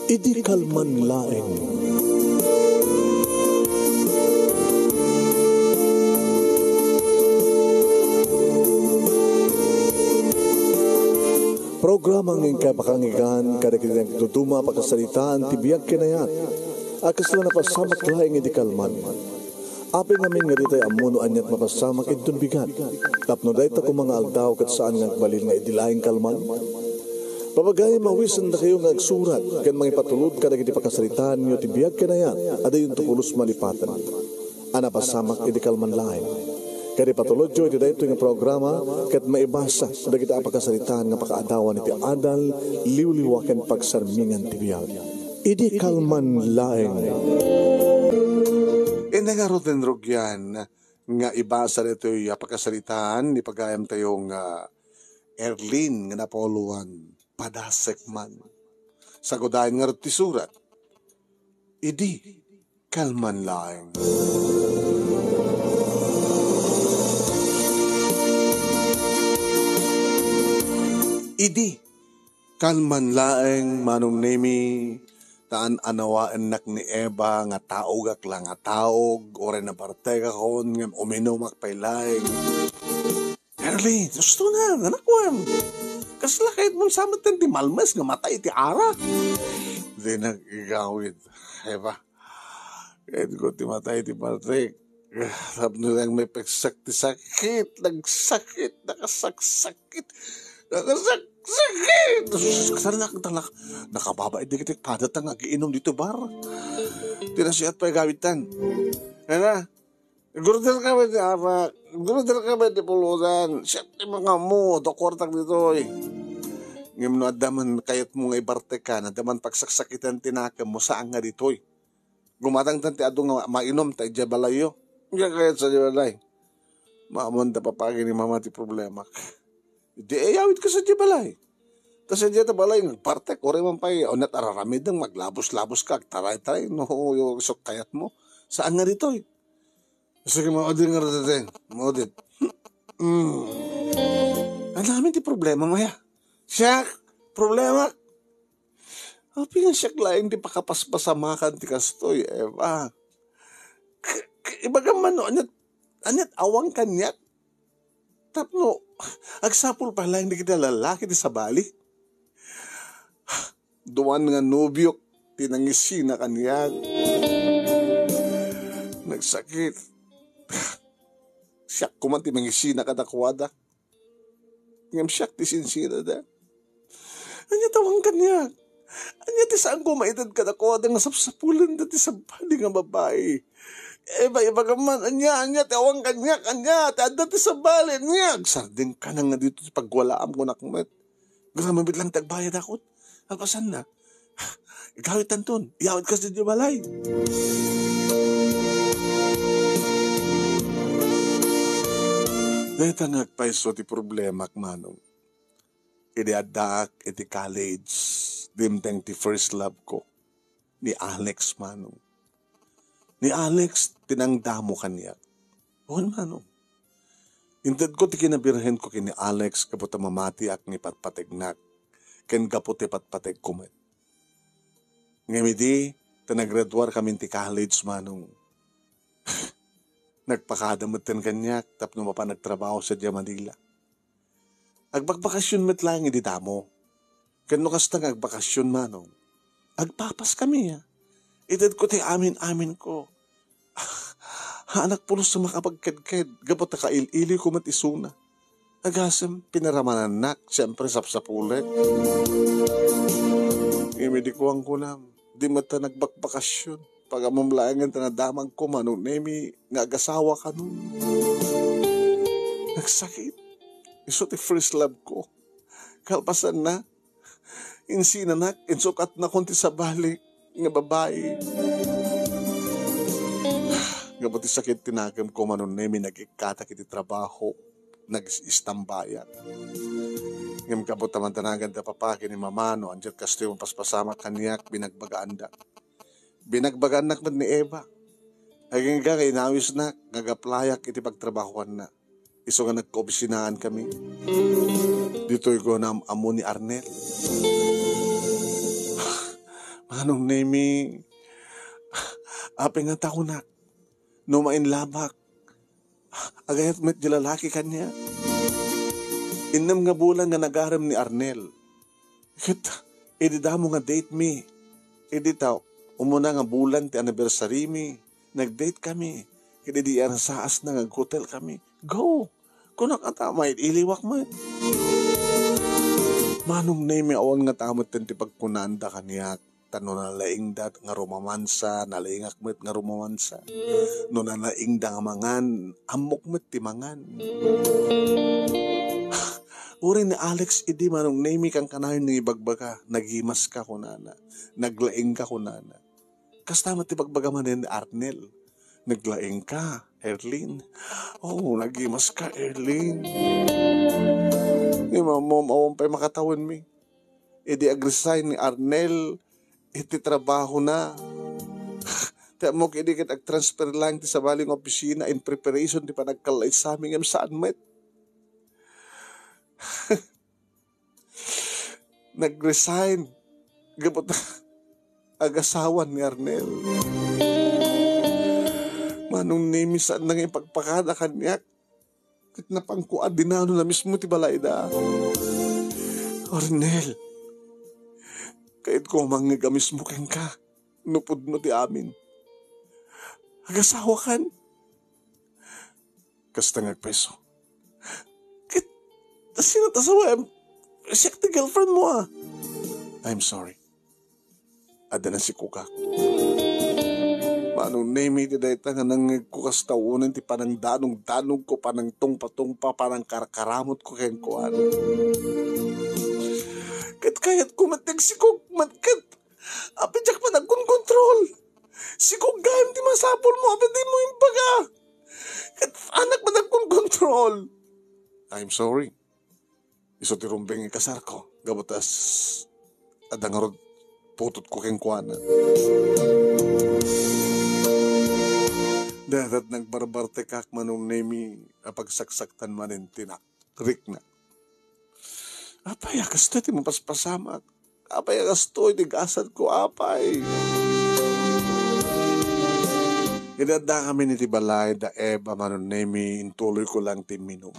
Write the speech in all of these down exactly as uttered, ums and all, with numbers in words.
Idi kalman laeng. Programa nga inkay makangigan kadagiti nagduduma a pakasaritaan ti biag ken ayat a kasla napasamak laeng idi kalman. Apay ngamin nga ditay ammo no aniat mapasamak inton bigat, tapno dayta koma nga aldaw ket saan nga agbalin nga idi laeng kalman? Papagayam, awisendakayo nga agsurat ken mangipatulod kadagiti pakasaritaanyo ti biag ken ayat a diyonto pulos malipaten a napasamak idi kalman laeng. Ket ipatulodyo iti daytoy nga programa ket maibasa dagiti a pakasaritaan nga pakaadawan iti adal, liwliwa ken pagsarmingan ti biag. Idi kalman laeng. Inna ngarud, rugian nga ibasa daytoy a pakasaritaan ni pagayamtayo nga Erlin nga napuloan, padasek man. Sagudayen ngarud ti surat. Idi kalman laeng. Idi kalman laeng, Manong Nemi, ta an-anawaennak ni Eva nga taogak la nga taog, uray nabartekakon, ngem uminumak pay laeng. Erlin, husto na, nanakuan. Kasla kayatmo sa met ti malmes nga matay iti arak? Dinak igawid, Eva. Kayatko ti matay ti bartek. Tapno lang may pagsak ti sakit, nagsakit, nakasaksakit, nakasaksakit. Sus, kasar nak talak. Nakababa idi kita padatan nga agiinom dito bar. Tinasiat pa igawid tan. Kaya, gurder ka ba di arak? Gurder ka ba di pulutan? Siya ti mga mo, do kwartak ditoy. Ngem no adda man kayatmo nga ibartekan, adda man pagsaksakitan ti nakemmo, saan nga ditoy. Gumatangtan ti adu nga mainom ta idiay balayyo. Diay kayat sa diay balay. Maammoan da, papa, ken ni mama ti problemak. Idi ayawid ka sa diay balay. Ta sa diay ta balay nga agbartek, uray man pay, unat araramidem, maglabos-labos ka, agtaray-taray, no, isut kayatmo. Saan nga ditoy? Sige, maudit nga ditoy. Maudit. Hmm. Ania ngamin ti problemam aya? Siak, problema. Apay nga siak laeng ti pakapaspasamakan ti kastoy, Eva? K-, k-, ibagam man no, aniat, aniat awan kaniak? Tapno, agsapul pay laeng dagiti lalaki ti sabali. Duan nga nobiok ti nangisina kaniak. Nagsakit. Siak koma ti mangisina kadakuada. Ngem siak ti sinsinada. Ania ti awan kaniak? Ania ti saanko maited kadakuada nga sapsapulenda ti sabali nga babai? Eva, ibagam man, ania, ania ti awan kaniak? Ania ti adda ti sabali? Ania? Agsardengkanak nga ditoy ti pagwalaam, kunak met. Gramam met laeng ti agbayadakon. Kalpasanna, igawidtanton, iyawidka sadiay balay. Dayta nga agpayso ti problemak, Manong. Idi addaak iti college, dimteng ti first love ko, ni Alex, Manong. Ni Alex ti nangdamo kaniak. Wen, Manong. Intedko ti kinabirhenko ken ni Alex gapu ta mamatiak nga ipatpategnak, ken gapu ti patpategko met. Ngem idi ta naggraduarkamin ti college, Manong, nagpakada metten kaniak tapno mapan agtrabaho sadiay Manila. Agbakbakasyon met laeng idi damo. Ken no kasta nga agbakasyon, Manong, agpapaskami, a. Itedko ti amin-aminko. Haanak pulos a makapagkedked gapu ta kail-iliwko met isuna. Agasem, pinaramanannak, siempre, sapsapulek. Ngem idi kuanko, Manong, di met ta nagbakbakasyon. Pagammom laengen ta nadamagko, Manong Nemi, nga agasawakanon. Nagsakit. Isu ti first love ko. Kalpasanna, insinanak, insukatnakon ti sabali nga babai. Gapu ti sakit ti nakemko, Manong Nemi, nagikkatak iti trabaho, nag-istambayak. Ngem gapu ta madanagan da papa ken ni mama no ania ti kastoy mapaspasamak kaniak, binagbagaanda. Binagbagaannak met ni Eva. Agingga nga inawisnak nga agaplayak iti pagtrabahoanna. Isu nga nagkaopisinankami. Ditoy ko naam-ammo ni Arnel. Manong Nemi, apay ngata kunak, no ma-in love-ak, agayat met ti lalaki kaniak. Innem nga bulan nga nagarem ni Arnel. Ket, idi damo nga date mi, idi ta, umuna nga bulan ti anniversary mi, nag-date kami. Ket idi iyarsaasna nga ag-hotel kami, go! Kunak ngata, mailiwak met. Manong Nemi, awan ngata metten ti pagkunanda kaniak. Ta no nalaingda nga rumamansa, nalaingak met nga rumamansa. No nalaingda nga mangan, ammok met ti mangan. Uray ni Alex idi, Manong Nemi, kankanayon nga ibagbaga, "Nagimaska," kunana. "Naglaingka," kunana. Kasta met ti ibagbaga manen ni Arnel. "Naglaingka, Erlin." "Oh, nagimaska, Erlin." Ni mamom, awan pay makatawenmi. Idi ag-resign ni Arnel, iti trabahona. Ti ammok idi ket ag-transfer lang ti sabali nga opisina in preparation ti panagkallaisamin ngem saan met. Nag-resign. Gapu ta agasawan ni Arnel. Manong Nemi, saan na nga ipagpakada kaniak. Ket napangko a dinanona mismo ti balayda. "Arnel, kayatko a mangngeg a mismo kenka no pudno ti amin. Agasawakan?" Kasta nga agpayso. "Ket sino ta sawen? Siak ti girlfriend mo, a." "I'm sorry. Adda nasikogak." Manong Nemi, ti dayta nga nangngegko kasta unen ti panangdanong-danogko, panangtungpa-tungpa, panangkarkaramutko kenkuana. Ket kayatko met ti agsikog met ket apay diak met agkonkontrol. Sikog gayam ti masapulmo, apay dimo imbaga. Ket saanak met agkonkontrol. "I'm sorry." Isu ti rumbeng nga ikasarko, gapu ta s-, adda ngarud putotko kenkuana. Dayta ti nagbarbartekak, Manong Nemi, a pagsaksaktan manen ti nak-, rikna. Apay a kastoy ti mapaspasamak? Apay a kastoy ti gasadko, apay? Idi addakamin iti balay da Eva, Manong Nemi, intuloyko lang ti imminum.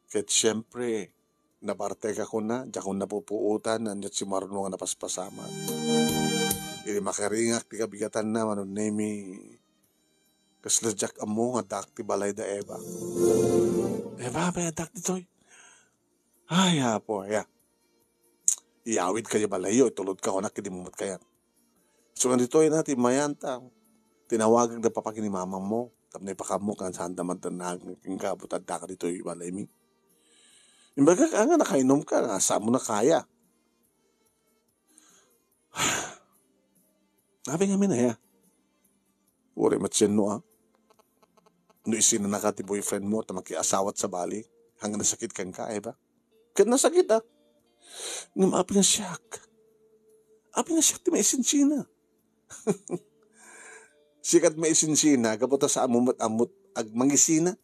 Ket siempre, nabartekakon, diakon napupuotan, ania ti simarno nga napaspasamak. Idi makaringak ti kabigatanna, Manong Nemi, kasla diak ammo nga addaak ti balay da Eva. "Eva, apay addak ditoy?" "Ay, Apo, aya. Iyawidka idiay balayyo, itulodka kunak idi mo met kayat." So, nga ditoy na, ti mayanta, tinawagak da papa ken ni mamangmo, tapno ipakaammo nga saanda maddanag, nga apo ta addaka ditoy balaymi. Imbagak, a, nga nakainumka, nga saan mo na kaya. Apay ngamin aya? Uray met sienno, a. No isinanaka ti boyfriend mo, ta makiasawat sabali, hanggang nasakit kenka, Eva? Ket nasakit, a. Ngem apay nga siak? Apay nga siak ti maisinsina? Sikat maisinsina, gapu ta saan mo met ammot ag-, mangisina?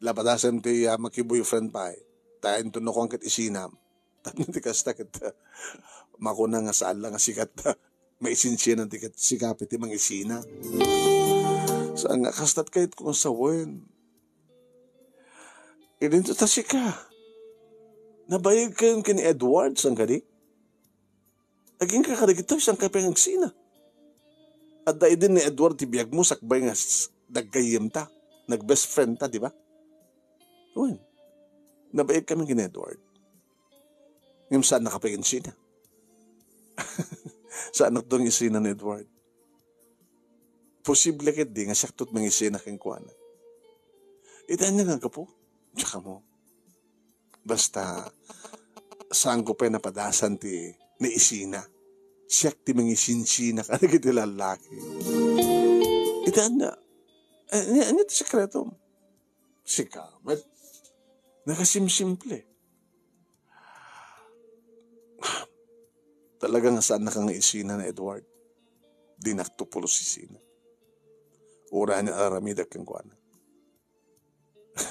Lapadasan ti, a, maki-boyfriend pay. Ta inton no kuan ket isinam. Tapno ti kasta ket, a, makuna nga saan la nga sikat, a, maisinsina ti ket sika pay ti mangisina. Saan nga kastat kayatko nga sawen. Idinto ta sika. Nabayagkayon ken ni Edward, saan kadi? Agingga kadagitoy, saan ka pay nga agsina? Adda idin ni Edward ti biag mo, sakbay nga s-, naggayyem ta, nag-best friend ta, di ba? Wen, nabayag kami ken Edward. Ngem saan na ka pay nga insina. Saan na to nga isina ni Edward. Posible ketdi nga siak to ti mangisina kenkuana. Iti ania nga gapu? Diak ammo. Basta, saanko pay napadasan ti naisina. Siak ti mangisinsina kadagiti lallaki. Iti ania? Eh, ania, ania ti sekretom? Sika met. Nakasimsimple. Talaga nga saan na ka nga isina ni Edward. Dinak to pulos isina. Uray ania aramidek kenkuana.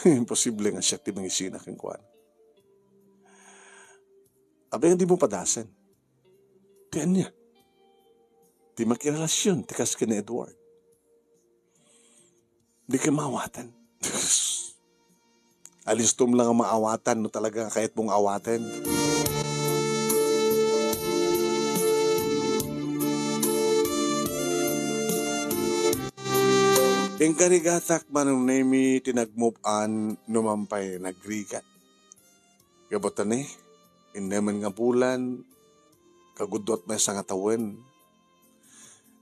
Imposible nga siak ti mangisina kenkuana. Apay nga di mo padasen? Ti ania? ti makirelasion ti kas ken ni Edward. Dika maawaten. Alistom lang a maawatan no talaga nga kayatmong awaten. Inkarigatak, Manong Nemi, ti nag-move on no man pay nagrigat. Gapu ta ni, innemen nga bulan, kagudduat maysa nga tawen.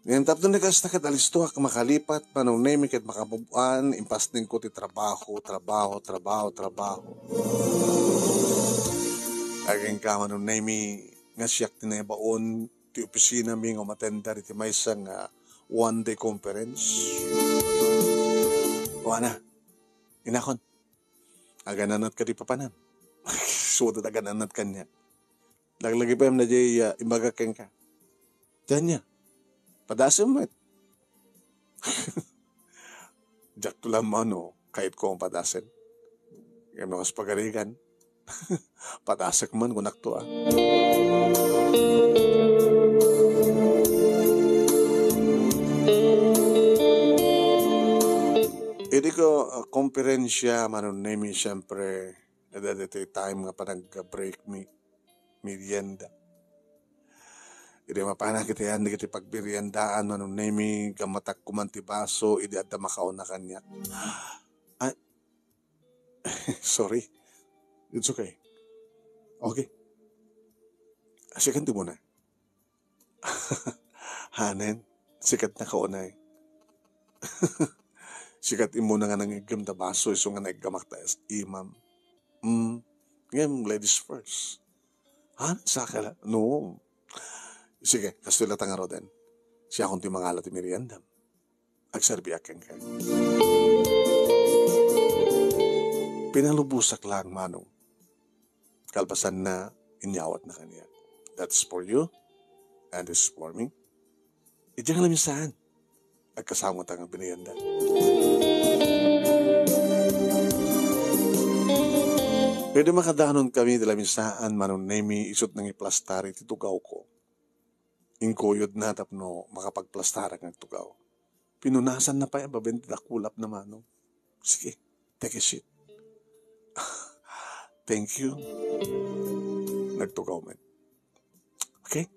Ngem tapno ni kasta ket alistoak makalipat, Manong Nemi, ket makamove on, impasnengko ti trabaho, trabaho, trabaho, trabaho. Agingga, Manong Nemi, nga siak ti naibaon ti opisinami nga umatendar iti maysa nga one-day conference. Wana, inakon, agananat ka di papanam. Suda agananat kaniak. Laglagi pay amna jay, ah, imbagak kenka. Dian niya. Padasem met. Diak to lang mano, kayatko nga padasem. Ngem no kas pagarigan, padasek man, kunak to, ah. Idi ko, ah, komperensia, Manong Nemi, siyempre, adda ditoy time nga panag-break mi, merienda. Idi mapanak iti ayan dagiti pagmeriendaan, Manong Nemi, gammatak koma ti baso, idi adda makauna kaniak. Ay, sorry. It's okay. Okay. Sikan ti muna. Hanen, sikat nakaunay. Sikat immuna nga nangiggem ta baso, isu nga naiggamak ta imam. Mm, ngem ladies first. Hanen, saka la, no. Sige, kastoy la ta ngaruden. Siakon ti mangala ti meriendam. Agserbiak kenka. Pinalubosak lang, Manong. Kalpasanna, inyawatna kaniak. That's for you, and this is for me. Idiay nga lamisaan, agkasangota nga binayanda. Pwede makadanon kami ti lamisaan, Manong Nemi, isut nangiplastar iti tugawko. Inkuyodna tapno makapagplastarak nga agtugaw. Pinunasanna pay a babaen ti dakulapna, Manong. Sige, take a seat. Thank you. Nagtugaw met. Okay?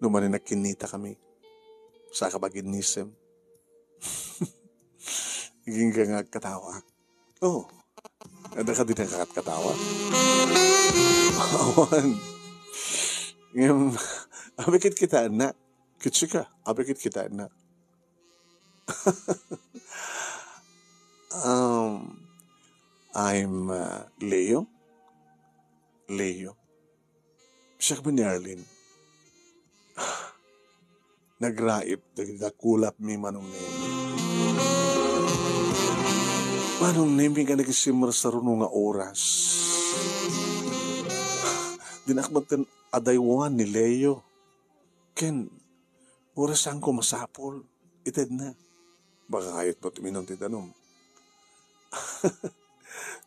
Numan nagkinnita kami. Saka baginnisem. Agingga nga agkatawa. Oh, adda kadi nakakatkatawa? Awan. Ngem, abi ket kitaennak. Ket sika, abi ket kitaennak. Um, I'm, uh, Leo. Leo. Siak man ni Arlene. Nagraip dagiti dakulapmi, Manong Nemi. Manong Nemi, nga nagisimmer saruno nga oras. Dinak met adaywan ni Leo. Ken, oras saanko masapul. Itedna. Baka kayatmo ti uminum ti danum.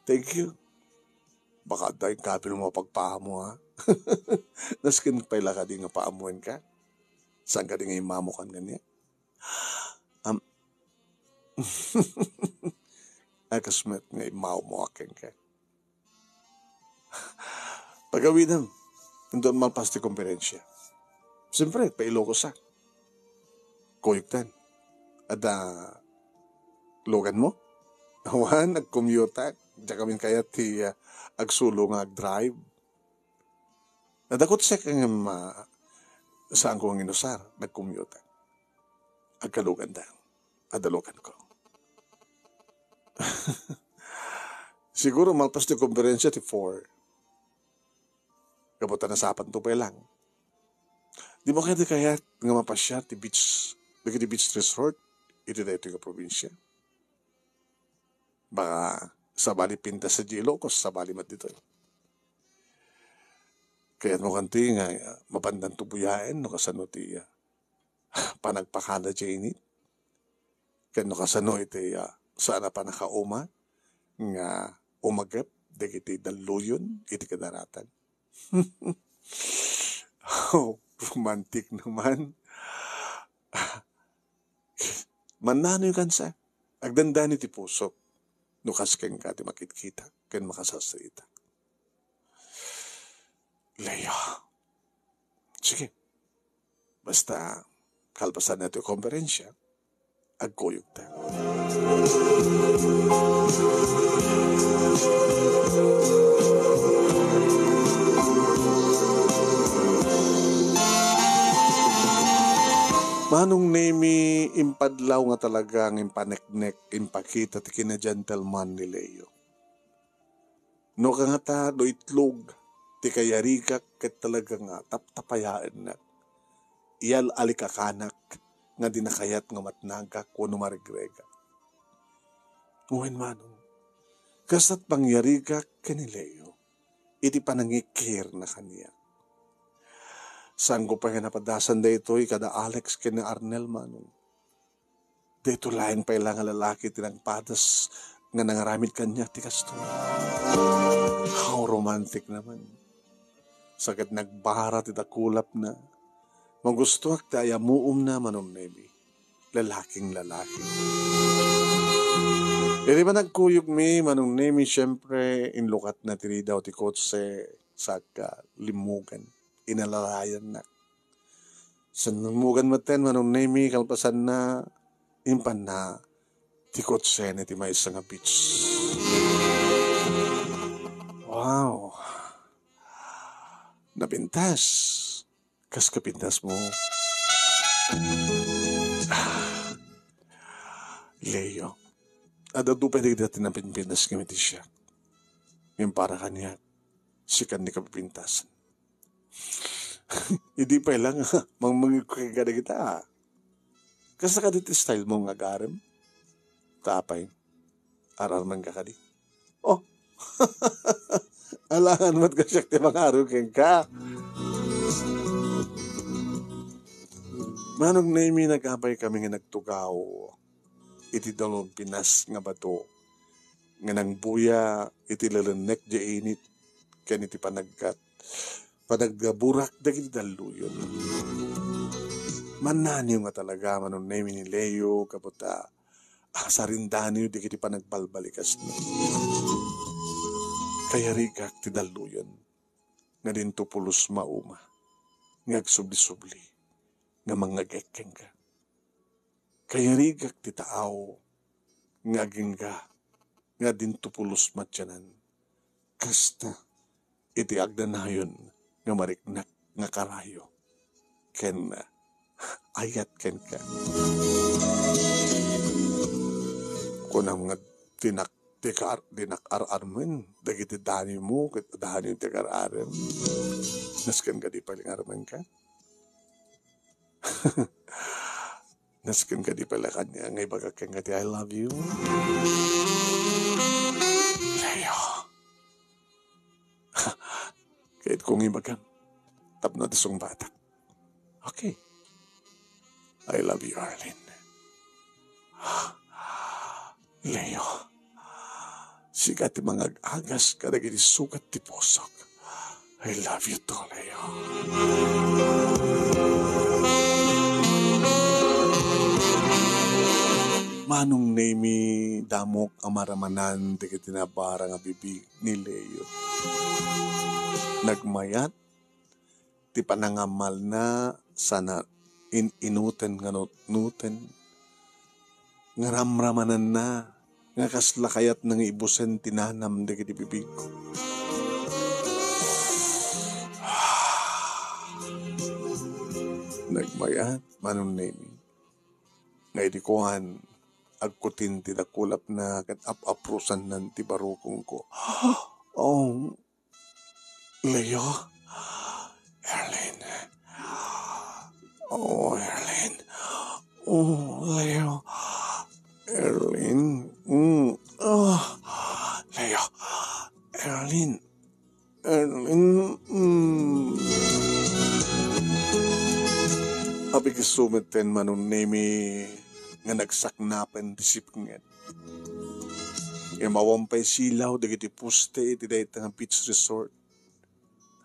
Thank you. Baka adda inkabil mo mapagpaamo, ha? Nasken pay la kadi nga paamuenka? Saan kadi nga immamokan kaniak? Am-, a, kas met nga immamoak kenka. Pagawidem, inton malpas ti komperensia. Siyempre, pa-Ilocos ak. Kuyogtan. Adda luganmo? Awan, nagkumyutak. Diak kami kayat ti, ah, agsulo nga agdrive. Adda kutsek ngem, ah, saanko nga inusar, nagkumyutak. Agkalugan da. Adda luganko. Siguro malpas ti komperensia ti four. Gapu ta nasapanto pay lang. Dimo kadi kayat nga mapasiar ti beach, dagiti beach resort iti daytoy nga probinsia? Baka sabali pintas sa Ilocos, sabali met ditoy. Kayatmo kanti nga, ah, mapandan tubuyaen no kasano ti, ah, panagpakada diay init? Ken no kasano iti, ah, saan a pannakauma nga umagep dagiti dalluyon iti kadaratag? Oh, romantic naman. Mannanoy kansa, agdandani ti pusok, no kas kenka ti makitkita ken makasasita. Leo. Sige. Basta, kalpasan na ti konferensya, agkuyogta. Manong Nemi, impadlaw nga talaga nga impaneknek, impakita ti kinagentleman ni Leo. No kangata, no itlog ti kayarigak ket talaga nga taptapayaennak. Iyal-alikakanak nga di nakayat nga matnagak wenno maregregak. Wen manong, kasta't pangyarigak ken ni Leo iti panangikirna kaniak. Saanko pay nga napadasan daytoy kada Alex ken ni Arnel manong. Daytoy laeng pay la nga lalaki ti nagpadas nga nangaramid kaniak ti kastoy. How romantic naman. Sa ket nagbara ti dakulapna. Magustoak ti ayamuomna, Manong Nemi. Lalaking lalaki. Idi man agkuyogmi, Manong Nemi, siyempre, inlukatna ti ridaw ti kotse, saka limmugan. Inalalayannak. Sinimmugan metten, Manong Nemi, kalpasanna, impanna ti kotsena iti maysa nga beach. Wow! Napintas. Kas kapintas mo? Leo, adda adu pay dagiti napinpinas nga iti siak. Ngem para kaniak, sika ti kapipintasan. Idi pay la nga mangmangegko kadagita. Kasta kadi ti style mo nga agarem? Ta apay, ar-armenka kadi? Oh. Alangan met nga siak ti mangarem kenka. Manong Nemi, nagapay kami nga nagtugaw iti dalon pinas nga bato nga nangbuya iti lelennek diay init ken iti panagkat, panaggaburak dagiti dalluyon. Mannaniw nga talaga, Manong Nemi, ni Leo, gapu ta, ah, sarindaniw dagiti panagbalbalikasna. Kayarigak ti dalluyon nga dinto pulos mauma, nga agsubli-subli, nga mangngeg-ek kenka. Kayarigak ti taaw nga agingga nga dinto pulos madianan. Kasta iti agdanayon nga mariknak nga karayo ken ayat kenka. Kunam nga dinak, dika ar-, dinak ar-armen dagiti danimo ket daniw ti agar-arem. Nasken kadi pay nga armenka? Nasken kadi pay la kaniak nga ibagak kenka ti I love you? Leo. Kayatko nga ibagam tapno adda sungbatak. Okay. I love you, Arlene. Leo, sika ti mangag-agas kadagiti sugat ti pusok. I love you too, Leo. Manong Nemi, damok a maramanan dagiti nabara nga bibig ni Leo. Nagmayat ti panangamalna sana in-inuten nga nutnuten, nga ramramananna nga kasla kayatna nga ibusen ti nanam dagiti bibigko. Nagmayat, Manong Nemi, nga idi kuan, agkutin ti dakulapna ket ap-aprosannan ti barukongko. Oh, Leo? Erlin? Oh, Erlin. Oh, Leo. Erlin. Mm. Oh, Leo. Erlin. Erlin. Mm. Apay, isu metten, Manong Nemi, nga nagsaknapen ti sipnget. Ngem awan pay silaw dagiti poste iti dayta nga beach resort.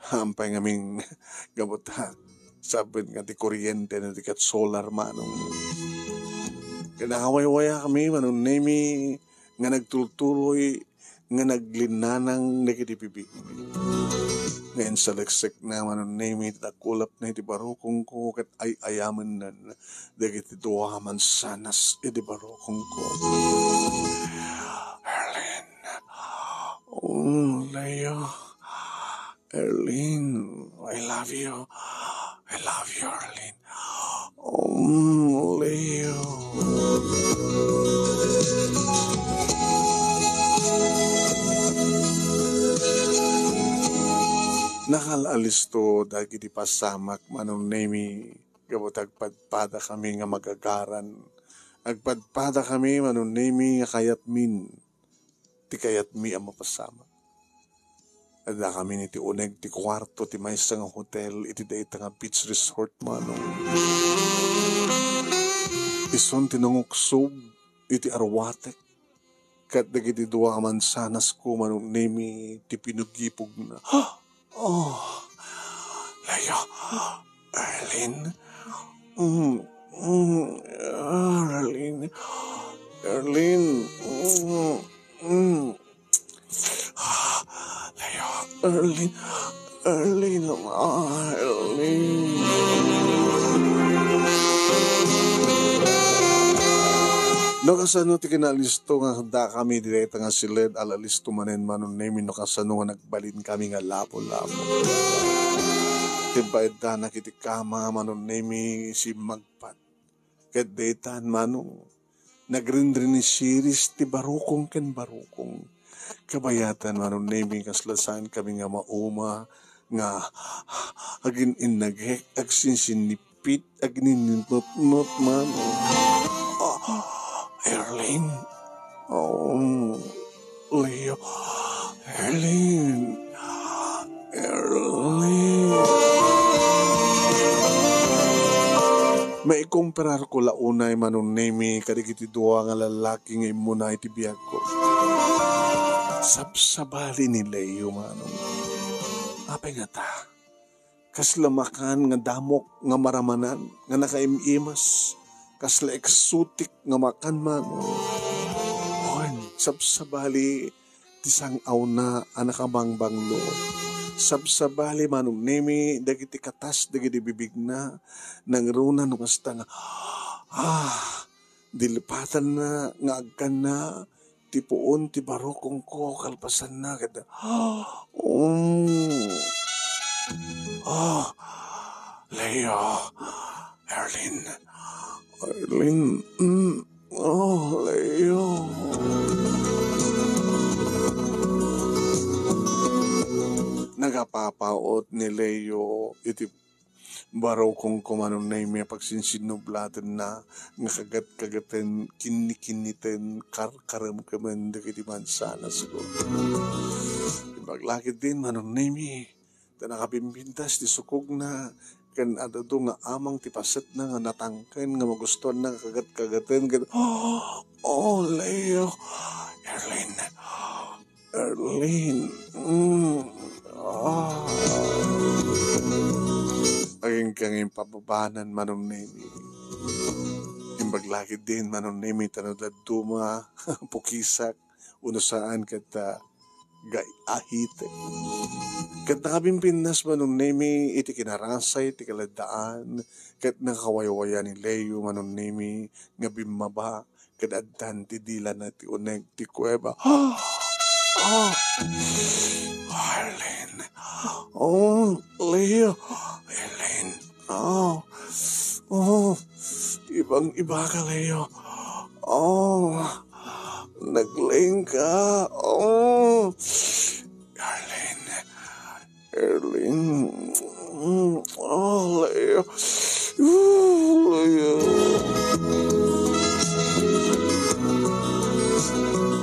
Haan pay ngamin gapu ta, saben nga ti kuryente no di ket solar manong. Ket nakawaywayakami, Manong Nemi, nga nagtultuloy nga naglinnanang dagiti bibigmi. Nga insaleksekna, Manong Nemi, ti dakulapna iti barukongko ket ay-ayamennan dagiti dua a mansanas iti barukongko. Erlin. Oh, Leo. Erlin, I love you. I love you, Erlin. Oh, Leo. Nakal-alisto dagiti pasamak, Manong Nemi, gapu ta agpadpadakami nga magagaran. Agpadpadakami, Manong Nemi, nga kayatmin ti kayatmi a mapasamak. Addakami iti uneg ti kuarto ti maysa nga hotel iti dayta nga beach resort, Manong. Isun ti nanguksob iti arwatek, ket dagiti dua a mansanasko, Manong Nemi, ti pinugipugna. Oh, Leo. Erlin. Mm, mm, Erlin. Erlin. Mm, mm. Ah, Leo. Erlin. Erlin. Ah, Erlin. No kasano ti kinalisto nga addakami dita nga siled, al-alisto manen, Manong Nemi, no kasano nga nagbalinkami nga lapu-lapu. Timbaeddanak iti kama, Manong Nemi, simmagpat. Ket daytan, Manong, nagrinrinisiris ti barukong ken barukong. Kabayatan, Manong Nemi, kasla saankami nga mauma, nga agin-innagek, agsinsinnipit, agnininutnot, Manong. Ah, Erlin. Oh, Leo. Erlin. Erlin. Maikumpirarko la unay, Manong Nemi, kadagiti dua nga lallaki nga immuna iti biagko. Sabsabali ni Leo, Manong. Apay ngata? Kasla makan nga damok nga maramanan nga nakaim-imas, kasla exotic nga makan, Manong. Wen, sabsabali ti sang-awna a nakabangbanglo. Sabsabali, Manong Nemi, dagiti katas dagiti bibigna, nangruna no kasta nga, ah, dilpatanna nga agkanna ti puon ti barukongko kalpasanna ket, um, ah, Leo, Erlin, Erlin, mm, oh, Leo. Nagapapaut ni Leo iti barukongko, Manong Nemi, a pagsinsinnublatenna nga kagat-kagaten, kinnikinniten, karkaremkemen dagiti mansanasko. Imbag la ketdin, Manong Nemi, ta nakabimbintas ti sukogna, ken ad-adu nga amang ti pasetna nga natangken nga magustuanna nga kagat-kagaten ket, oh, Leo, Erlin, Erlin. Mm. Ah. Agingkangin pababanan, Manong Nemi. Imbag la ketdin, Manong Nemi, ta no dadduma, pukisak, uno saan ket, ah, gay-, ahitek. Ket nakabimbinnas, Manong Nemi, iti kinarasay ti kaladdaan, ket nakawaywayan ni Leo, Manong Nemi, nga bimmaba, ket addan ti dilana ti uneg ti kuweba. Ah! Arlene. Oh, Leo. Arlene. Oh. Oh. Ibang-iba ka, Leo. Oh. Naglaing ka. Oh. Arlene. Erling. Mm, ah, Leo. Uh, Leo.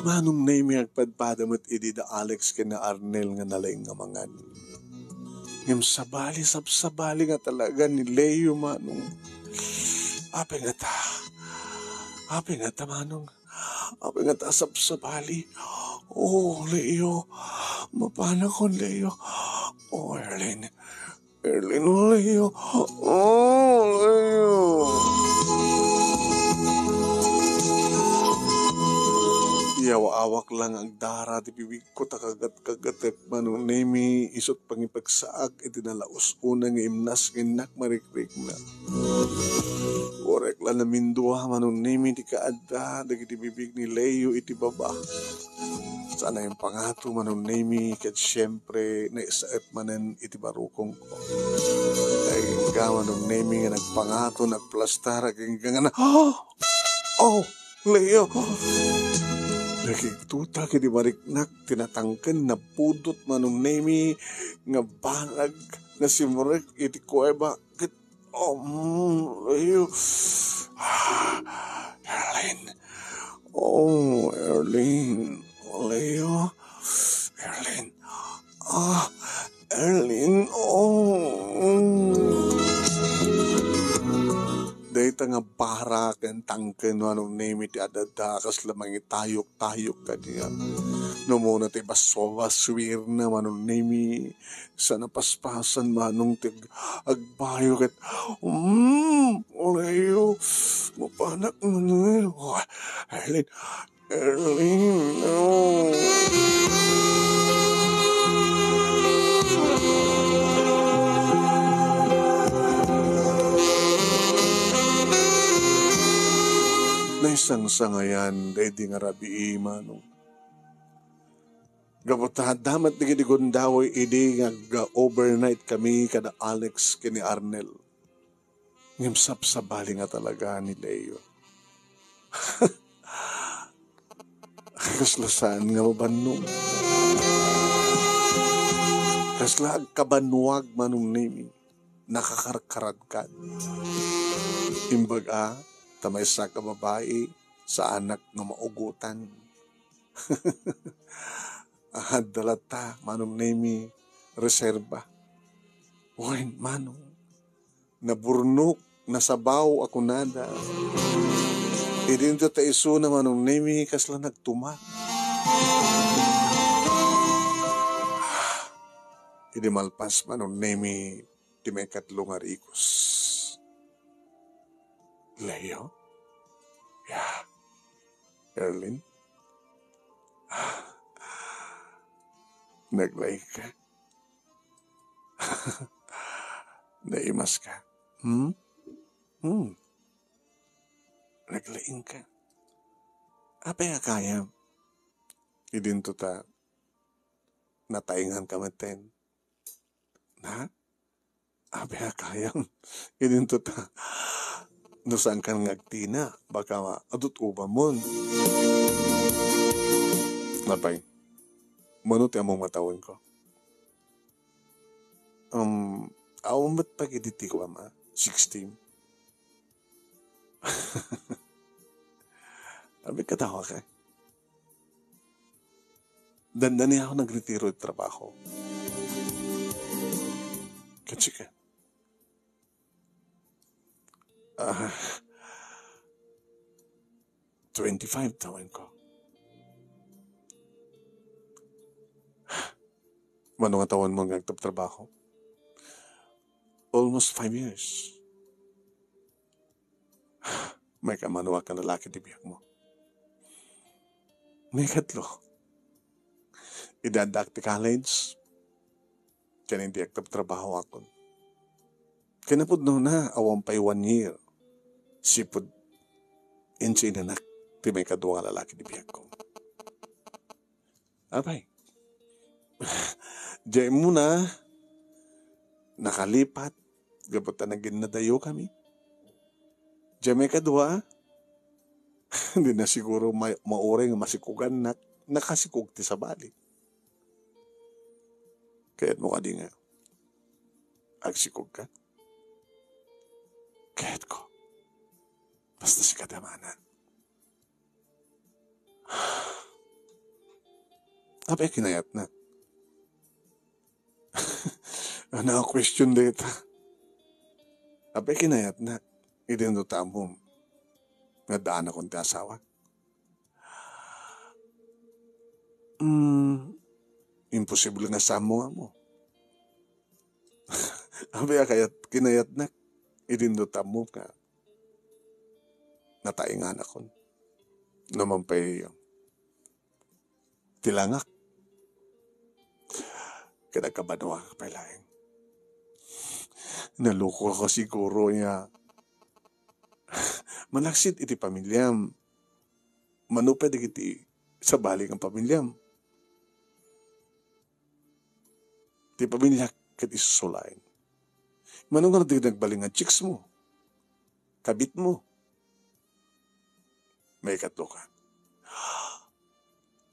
Manong Nemi, agpadpada met idi da Alex ken ni Arnel nga nalaing nga mangan. Ngem sabali, sabsabali nga talaga ni Leo, Manong. Apay ngata? Apay ngata, Manong? Apay ngata sabsabali? Oh, Leo. Mapanakon, Leo. Oh, Erlene. Erlene, oh, Leo. Oh, Leo. Yaw-awak la nga agdara ti bibigko ta kagat-kagatek, Manong Nemi, isut' pangipagsaak iti nalaus-una nga imnas nga innak marikrikna. Uray la namindua, Manong Nemi, ti kaadda dagiti bibig ni Leo iti baba. Sa naimpangato, Manong Nemi, ket siempre, naisaet manen iti barukongko. Agingga, Manong Nemi, nga nagpangato, nagplastar, agingga nga na, "Oh! Oh! Leo!" Nakigtutak iti mariknak, ti natangken, napudot, Manong Nemi, nga banag, nasimrek iti kuweba, ket, um, Leo. Ah, Erlin. Oh, Erlin. Leo. Erlin. Ah, Erlin. Oh. Dayta nga bara ken tangken, Manong Nemi, ti adda kasla mangitayok-tayok kaniak. No umuna ti baswa-baswirna, Manong Nemi, sa napaspasan, Manong, ti ag-, agbayo ket, mm, Leo, mapanak, Manong. Oh, Erlin, Erlin, oh. Naisangsangayan daydi nga rabii, Manong. Gapu ta adda met dagiti gundaway idi nga agga-overnight kami kada Alex ken ni Arnel. Ngem sabsabali nga talaga ni Leo. Kasla saan nga mabannog. Kasla agkabannuag, Manong Nemi. Nakakarkaradkad. Imbag a, ta maysa ka babai, saanak nga maugotan. Adda latta, Manong Nemi, reserba. Wen, Manong, naburnok, nasabaw a kunada. Idinto ta isuna, Manong Nemi, kasla nagtumak. Idi malpas, Manong Nemi, ti maikatlo nga rikos. Leo? Ya. Erlin? Naglaing ka? Naimas ka? Hmm? Hmm. Naglaing ka? Apay a kayam? Idinto ta nataingan ka metten. Ha? Apay a kayam? Idinto ta, no saan ka nga agtina, baka ma-, adut-ubamon. Apay, mano ti ammom nga tawenko? Um, awan met pay idi ti kuam, ah, sixteen. Abi, katawa ka. Dandani ako nagretiro iti trabaho. Ket sika? Ah, twenty-five tawenko. Mano nga tawenmo nga agtrabtrabaho? Almost five years. Maikamanuak a lalaki ti biagmo. Maikatlo, idi addaak ti college, ken idi agtrabtrabahoakon. Kinapudnona, awan pay one year, sipud insiinanak ti maikadua nga lalaki ti biagko. Apay, diay umuna, nakalipat, gapu ta naginnadayokami. Diay maikadua, di na siguro ma-, mauray nga masikugannak, nakasikog ti sabali. Kayatmo kadi nga agsikog ka? Kayatko. Basta sika ti amanak. Apay kinayatna? Ano a question dayta? Apay kinayatna? Idinto ta ammom nga addaanakon ti asawa? Hmm, imposible nga saanmo nga ammo. Apay a kayat, kinayatnak? Idinto ta ammom nga natainganakon. Naman pay, ti langak. Ket agkabanuak pay laeng. Nalukok siguro nga manaksit iti pamiliam. Mano pay dagiti sabali nga pamiliam. Ti pamiliak ket isu laeng. Mano nga dagiti nagbalin nga chicks mo, kabit mo, maikatlo ka.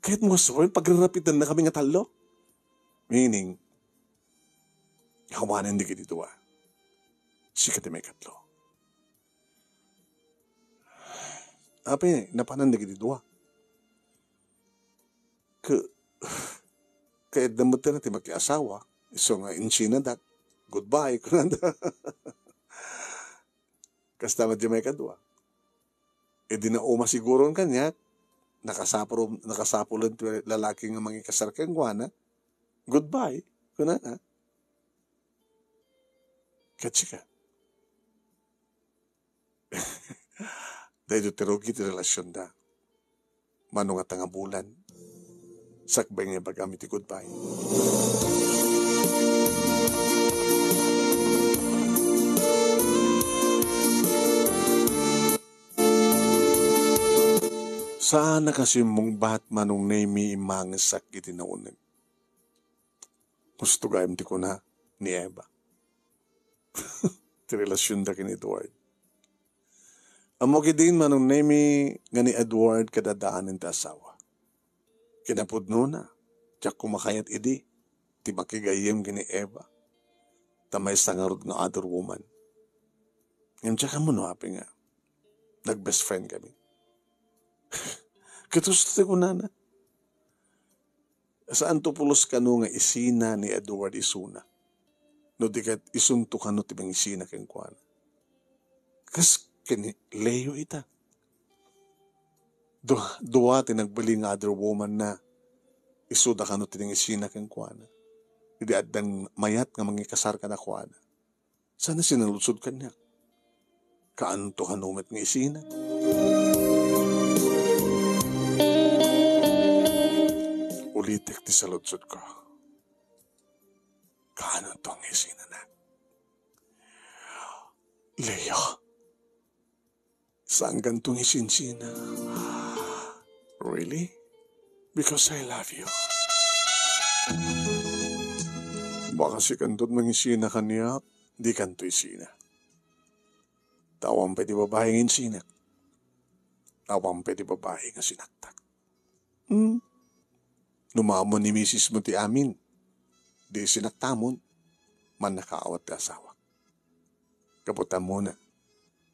Kayat mo nga sawen, pagrarapitan na kami nga tallo? Meaning, awanen dagiti dua. Sika ti maikatlo. Apay, napanan dagiti dua. Ke-, kayatda met ti makiasawa, isu nga insinadak. Goodbye, kunada. Kasta met di maikadua. Idi nauma siguron kaniak, nakasapul-, nakasapulen ti lalaki nga mangikasar kenkuana, "Goodbye," kunana. Ket sika? Daytoy ti rugi ti relasionda. Mano nga tangabulan, sakbay nga ibagam iti goodbye. Saan a kasimmungbat, Manong Nemi, imangesak iti nauneg. Husto gayam ti kuna ni Eva. Ti relasionda ken Edward. Ammok idin, Manong Nemi, nga ni Edward ket addaanen ti asawa. Kinapudnona, diak koma kayat idi ti makigayyem ken ni Eva, ta maysa ngarud nga other woman. Ngem diak ammo no apay nga nag-best friend kami. Ket husto ti kunana. Saanto pulos kano nga isina ni Edward isuna, no di ket isunto kano ti mangisina kenkuana. Kas ken ni Leo ita. Du-, dua ti nagbalin nga other woman na isuda kano ti nangisina kenkuana. Idi addan mayat nga mangikasar kadakuana. Saan a sinaludsod kaniak. Kaanto kano met nga isina? Ulitek ti saludsodko. Kaanto nga isinana? Leo, saankanto nga isinsina. Really? Because I love you. Baka sikanto ti mangisina kaniak, dikanto isina. Ta awan pay ti babai nga insinak. Awan pay ti babai nga sinaktak. Hmm. No maammo ni misismo ti amin, di sinaktamon, mannakaawat ti asawak. Gapu ta ammona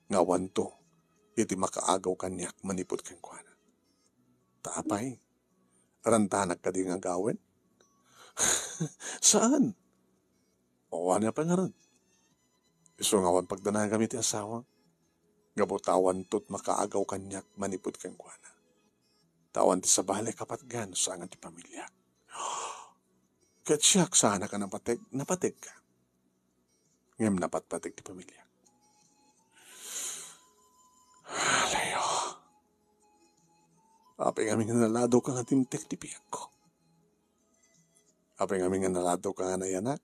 nga awanto iti makaagaw kaniak manipud kenkuana. Ta apay, arantanak kadi nga agawen? Saan? Awan nga pangarod. Isu nga awan pagdanagam iti asawak. Gapu ta awanto ti makaagaw kaniak manipud kenkuana. Ta awan ti sabali a kapatgan no saan ti pamiliak. Ket siak, saanak a napateg? Napategka. Ngem napatpateg ti pamiliak. Leo, apay ngamin nga naladowka nga dimtek ti biagko? Apay ngamin nga naladowka nga nayanak?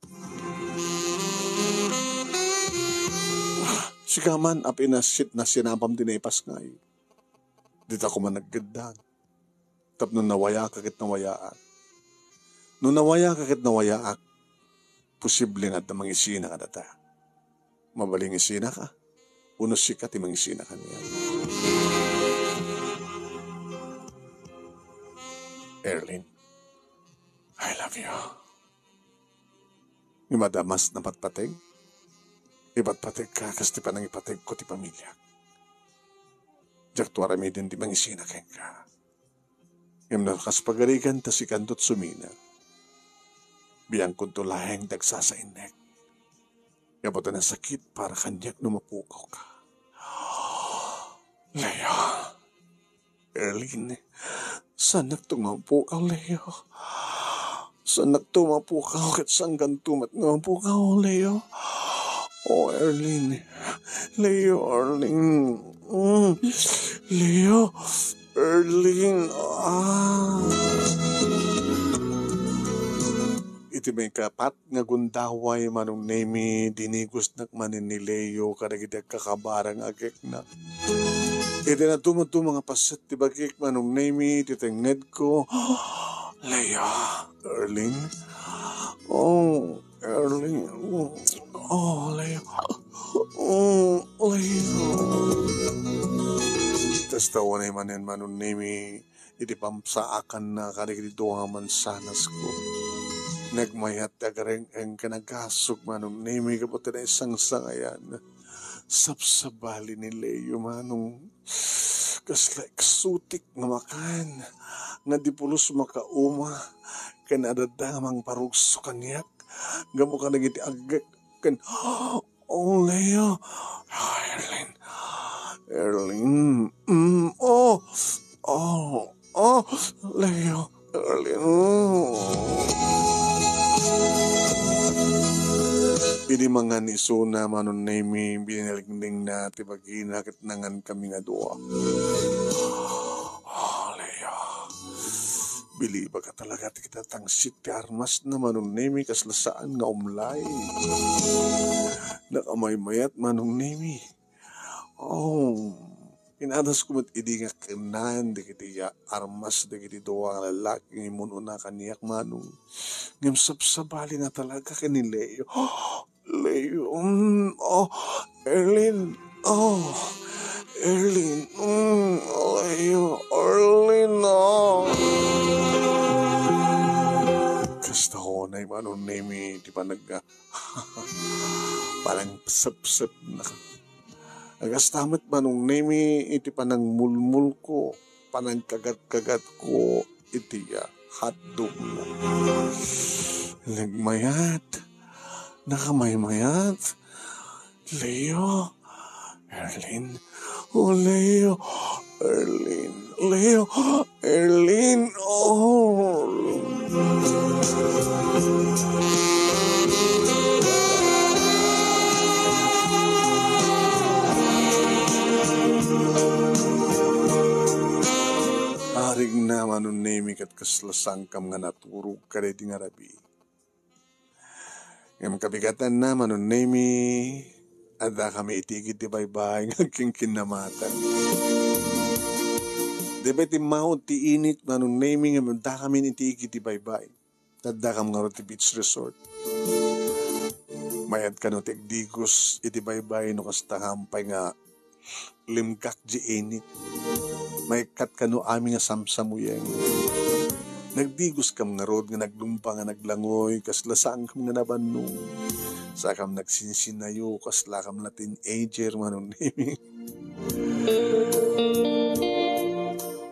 Sika man, apay nasit-, nasinapam ti naipasngay. Dita koma naggeddang. Tapno nawayaka ket nawayaak. No nawayaka ket nawayaak, posible nga adda mangisina kadata. Mabalin nga isinaka, wenno sika ti mangisina kaniak. Erlin, I love you. Ngem adda mas napatpateg? Ipatpategka kas ti panangipategko ti pamiliak. Diakto aramiden ti mangisina kenka. Ngem no kas pagarigan ta sikanto ti sumina, biangkonto laeng ti agsasainnek. Gapu ta nasakit para kaniak no mapukawka. Leo. Erlin, saannakto nga mapukaw, Leo. Saannakto mapukaw ket saankanto met nga mapukaw, Leo. Oh, Erlin. Leo, Erlin. Mm. Leo, Erlin. Ah. Ti maikapat nga gundaway, Manong Nemi, dinigusnak manen ni Leo kadagiti agkakabara nga agekna. Iti nadumaduma nga paset ti bagik, Manong Nemi, ti tengngedko, "Leo, Erlin. Oh, Erlin. Oh, Leo. Oh, Leo." Kasta unay manen, Manong Nemi, iti pamsaakanna kadagiti dua nga mansanasko. Nagmayat ti agreng-eng ken agasok, Manong Nemi, gapu ti naisangsangayan. Sabsabali ni Leo, Manong. Kasla eksotik nga makan, nga di pulos makauma, ken adda nga mangparugso kaniak, gapu kadagiti aggek ken Oh, Leo. Oh, Erlin. Erlin. Mm, oh. Oh, oh, Leo. Erlin. Oh. Idi mangan isuna, Manong Nemi, binilingdingna ti bagina ket nangan kami nga dua. Oh, Leo. Bilibak a talaga ti kitatangsit ti armasna, Manong Nemi, kasla saan nga umlay. Nakamaymayat, Manong Nemi. Oh, inadasko met idi nga kennaen dagiti ya-, armas dagiti dua nga lalaki nga immun-una kaniak, Manong. Ngem sabsabali na talaga ken ni Leo. Leo, mm, oh, Erlin, oh, Erlin, mm, Leo, Erlin, oh. Kasta unay, Manong Nemi, ti panag-, panagpasepsepna. Kasta met, Manong Nemi, iti panangmulmulko, panangkagat-kagatko iti, ah, hotdog. Nagmayat. Nakamaymayat. Leo. Erlin. Oh, Leo. Erlin. Leo. Erlin. Oh. Arigna, Manong Nemi, ket kasla saankam nga naturog kadaydi nga rabii. Ngem kabigatanna, Manong Nemi, addakami iti igid ti baybay nga agkinkinnamatan. Di pay timmaud ti init, Manong Nemi, ngem addakami iti igid ti baybay. Addakam ngarud ti beach resort. Mayat kano ti agdigos iti baybay no kasta nga ampay nga limgak di init. Maikkat kano amin nga samsamuyeng. Nagdigoskam ngarud nga naglumpa nga naglangoy, kasla saankam nga nabannong. Saakam nagsinsinayo, kaslakam la teenager, Manong Nemi.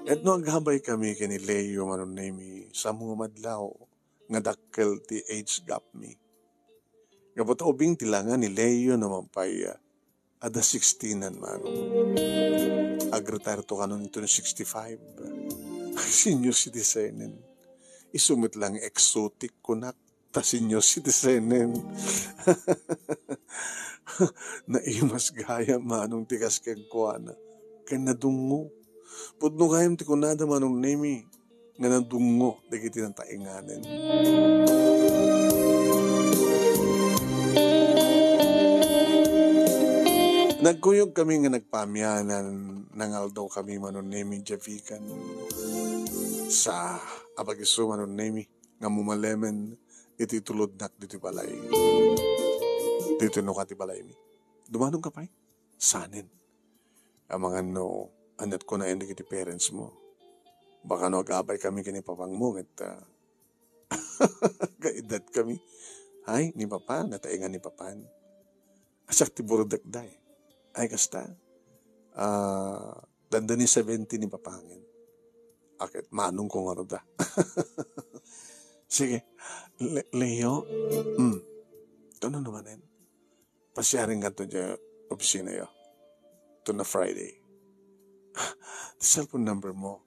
Ket no agabay kami ken ni Leo, Manong Nemi, sammo nga madlaw nga dakkel ti age gap mi. Gapu ta ubing ti langa ni Leo no mapay, ah, adda sixteen-an, Manong. Ag-retire to kanon inton sixty-five. Senior citizen-en. Isu met lang exotic kunak ta senior citizen-en. Naimas gayam, Manong, ti kas kenkuana. Ken nadungngo. Pudno gayam ti kunada, Manong Nemi, nga nadungngo dagiti nataenganen. Nagkuyog kami nga nagpaamianan, nangaldaw kami, Manong Nemi, Javigan. Sa apagisu, Manong Nemi, nga mumalemen iti tulodnak ditoy balay. Ditoy nuka ti balaymi. Dumanon ka pay? Sanen. Amangan no, anat ko na dagiti parents mo. Baka no agabay kami ken ni papang mo, ket, ah, kaedad kami. Ay, ni papa, nataengan ni papan. Asak ti burudek day. Ay, kasta. Ah, dandani seventy ni papangen. Aket manong ko nga ruda. Sige. Le-, Leo? Mm. Ito na naman, eh. Pasiaring ka to dyan, opisina yo. Ito na Friday. Ti cellphone number mo.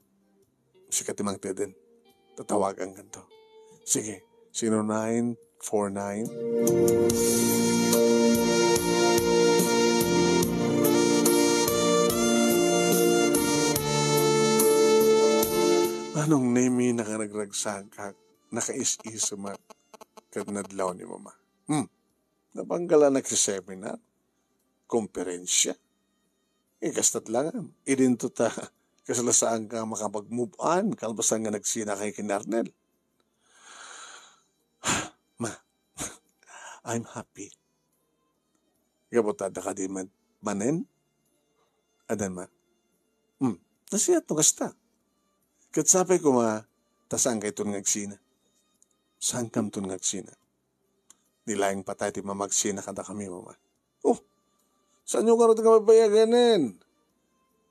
Sika ti mangted. Tatawagan kanto. Sige, zero nine four nine. Manong Nemi, nakaragragsakak, nakais-isumak. ket nadlaw ni Mama. Hmm. Napanggal a nagsiseminar, komperensia. Eh, kastat lang, ah. Idinto ta, kasla saan ka makapag-move on, kalpasan nga nagsina kay ken Arnel. Ma, I'm happy. Gapu ta adda kadi met manen? Adan ma. Hmm. Nasiat no kasta. Ket sapay koma, ta saan kayton nga agsina. Saan kamton nga agsina. Ni laeng patay ti mamagsina kadakami, Mama. Oh, saanyo ngarud nga babayaganen?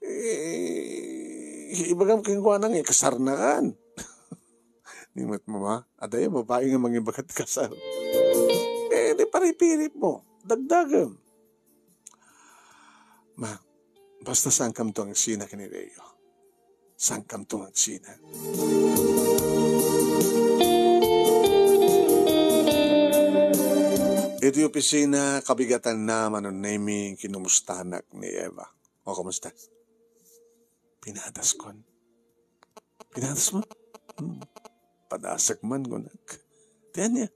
Eh, ibagam kenkuana nga ikasarnakan. Ni met, Mama, adda babai nga mangibaga ti kasar. Eh, di paripirip mo. Dagdagem. Ma, basta saan kamto nga agsina ken ni Leo. Saan kamto nga agsina. Iti opisina, kabigatanna, Manong Nemi, kinumustanak ni Eva. O, kumusta? Pinadaskon. Pinadas mo? Hmm. Padasek man, kunak. Ti ania?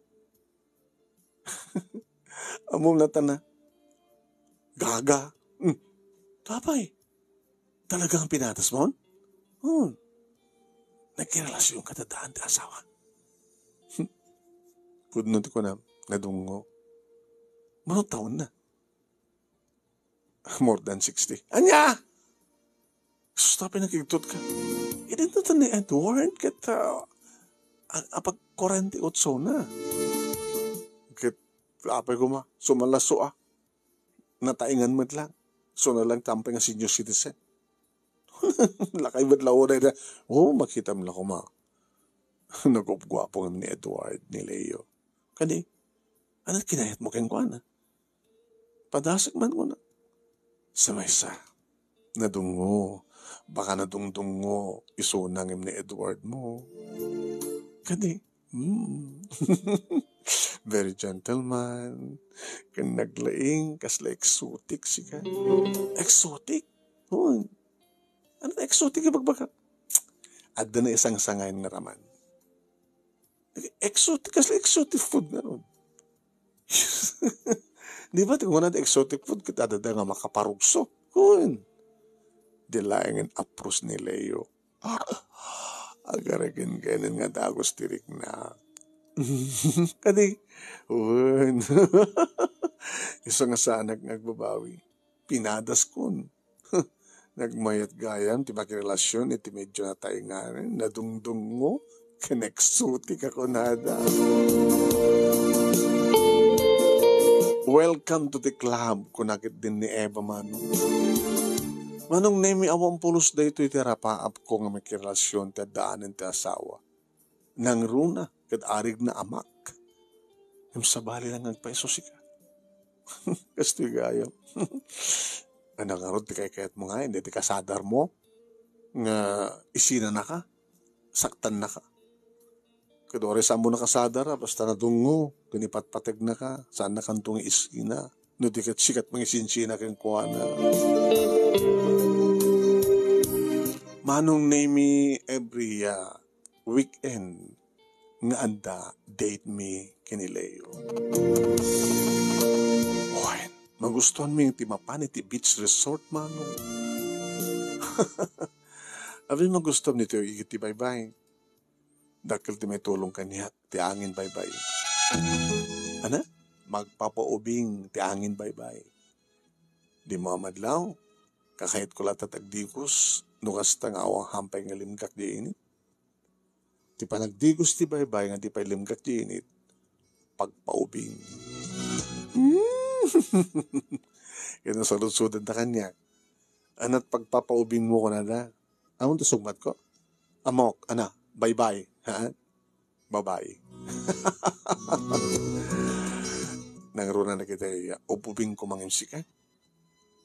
Ammom natan a gaga. Hmm. Apay, talaga nga pinadas mo? Hmm. Nagkarelasion ka ta daan ti asawa? Pudno ti kunam, nadungngo. Mano taon na? More than sixty. Ania? Sus, ta pinakigtot ka. Idinto ta ni Edward ket, ah, a-, apag-kuarenta y otso na. Ket apay koma, sumalaso a. Nataingan met lang. Suna lang tampay nga senior citizen. Lakay met la unay na. Oh, makitam la koma. Nagupguapo nga ni Edward, ni Leo. Kadi, ania ti kinayat mo kenkuana? Padasek man, kuna. Sa maysa, nadungngo. Baka nadungdungngo isuna ngem ni Edward mo. Kadi, hmm. Very gentleman. Ken naglaing, kasla exotic sika. Exotic? Hoy. Ania ti exotic a ibagbaga? Adda na isang sangayan nga raman. Exotic, kasla exotic food ngarud. Di ba, ti kunana ti exotic food, ket adda nga makaparugso. Kun. Di laengen apros ni Leo. Ah, agaragin kenen nga dagus ti rikna. Kadi, un. Isu nga saanak nga agbabawi. Pinadaskon. Nagmayat gayam ti makirelasion iti medyo natainganen, nadungdungngo, ken exotic a kunada. Welcome to the club, kuna ketdin ni Eva, Manong. Manong Nemi, awan pulos daytoy ti arapaapko nga makirelasion ti addaanen ti asawa. Nangruna ket arigna amak. Ngem sabali lang nga agpaiso sika. Kastoy gayam. Ania ngarud ti kaykayatmo nga, iti kasadarmo nga isinanaka, saktannaka. Ket uray saanmo nakasadar a, basta nadungngo, ken ipatpategnaka, saannakanto nga isina. No di ket sika ti mangisinsina kenkuana. Manong Nemi, every, ah, weekend nga adda, date mi ken ni Leo. Wen, magustuhan mi ti mapan iti beach resort, Manong. Apay, magustuhan mi ti iti baybay. Dakkel ti maitulong kaniak ti angin baybay. Ania? Magpapaubing ti angin baybay. Dimo a madlaw, kakayatko latta ti agdigos, no kasta nga awan pay nga limgak diay init. Ti panagdigos ti baybay nga di pay limgak diay init, pagpaubing. Mm. Ket no saludsodenda kaniak, ania ti pagpapaubingmo kunada? Ammom ti sungbatko? Ammok, ania, baybay, ha? Baybay. Nangruna na kita, ya, ububing ko mangin sika.